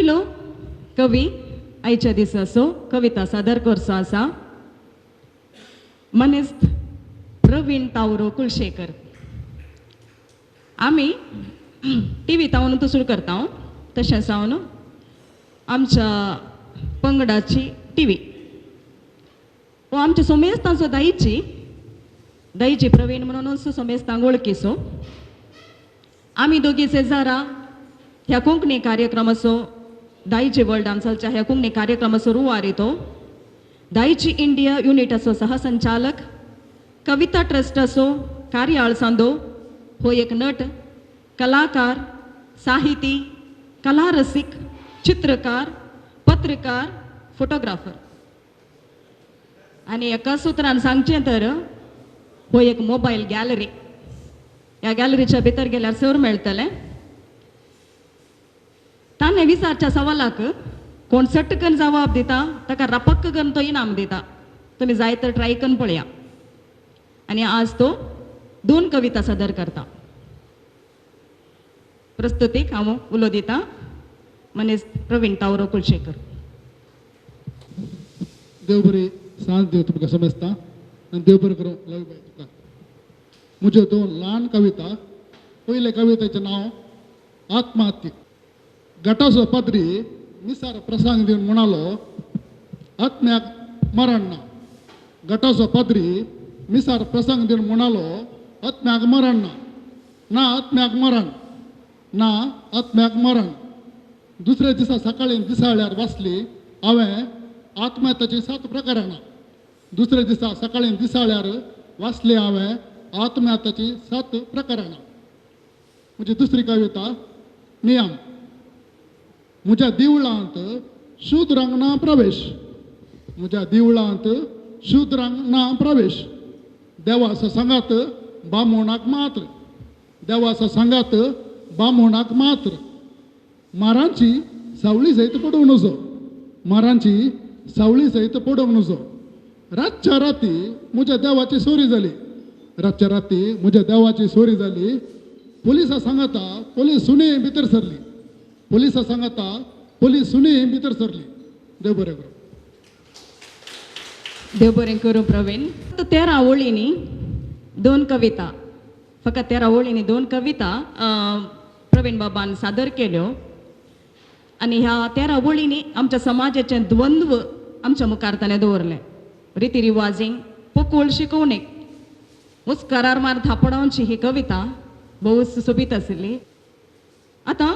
पयलो कवी आयच्या दिसाचो कविता सादर करचो आसा मनेस्त प्रवीण तावरो कुलशेखर. आमी टी व्ही तावन सुरू करता, तशेंच हांव आमच्या पंगडाची टी व्ही हो आमच्या सोमेस्तांचो दायची दायची प्रवीण म्हणून सोमेस्तांक वळखीचो. आमी दोगी शेजारा ह्या कोंकणी कार्यक्रमाचो दायजी वर्ल्डान चलच्या ह्या कोंकणी कार्यक्रमाचो रुवारी तो दायजी इंडिया युनिटाचो सहसंचालक, कविता ट्रस्टाचो कार्याळ सांदो हो एक नट, कलाकार, साहिती, कलारसीक, चित्रकार, पत्रकार, फोटोग्राफर आनी एका सुत्रान सांगचें तर हो एक मोबायल गॅलरी. ह्या गॅलरीच्या भितर गेल्यार सर मेळटलें. ताणें विचारच्या सवालाक कोण सट्ट करून जवाब दिता ताका रपक्क करून तो इनाम दिता. तुमी जाय तर ट्राय करून पळया. आनी आज तो दोन कविता सादर करता. प्रस्तुतीक हांव उलो दिता मनीस प्रवीण तावरो कुलशेखर. देव बरी सांज देव तुमकां समजता आनी देव बरें करूं लवी बाय तुका. म्हज्यो दोन ल्हान कविता. पयले कवितेचें नांव आत्महत्या. गटाचो पाद्री मिसार प्रसंग दिवन म्हणालो आत्म्याक मरण ना. गटाचो पाद्री मिसार प्रसंग दिवन म्हणालो आत्म्याक मरण ना, ना आत्म्याक मरण ना, आत्म्याक मरण. दुसऱ्या दिसा सकाळी दिसाळ्यार वाचली हांवें आत्महत्याची 7 प्रकरणां. दुसऱ्या दिसा सकाळी दिसाळ्यार वाचली हांवें आत्महत्याची 7 प्रकरणां. म्हजी दुसरी कविता नियम. म्हज्या दिवळांत शूद्रांक ना प्रवेश, म्हज्या दिवळांत शूद्रांक ना प्रवेश. देवाचो सांगात बामोणाक मात्र, देवाचो सांगात बामोणाक मात्र. मारांची सावळी सयत पडोवंक नजो, मारांची सावळी सयत पडोवंक नजो. रातच्या राती म्हज्या देवाची सोरी जाली, रातच्या राती म्हज्या देवाची सोरी जाली. पोलिसां सांगाता पोलीस सुने भितर सरली, पोलिसां सांगाता पोलीस सुने भितर सरली. देव बरें करूं. देव बरें करूं प्रवीण. 13 ओळींनी 2 कविता, फकत 13 ओळींनी 2 कविता प्रवीण बाबान सादर केल्यो. आनी ह्या 13 ओळींनी आमच्या समाजाचें द्वंद्व आमच्या मुखार ताणें दवरलें. रिती रिवाजींक पोकोळ शिकोवणेक मुस्करार मार थापडावची ही कविता भोवच सोबीत आशिल्ली. आतां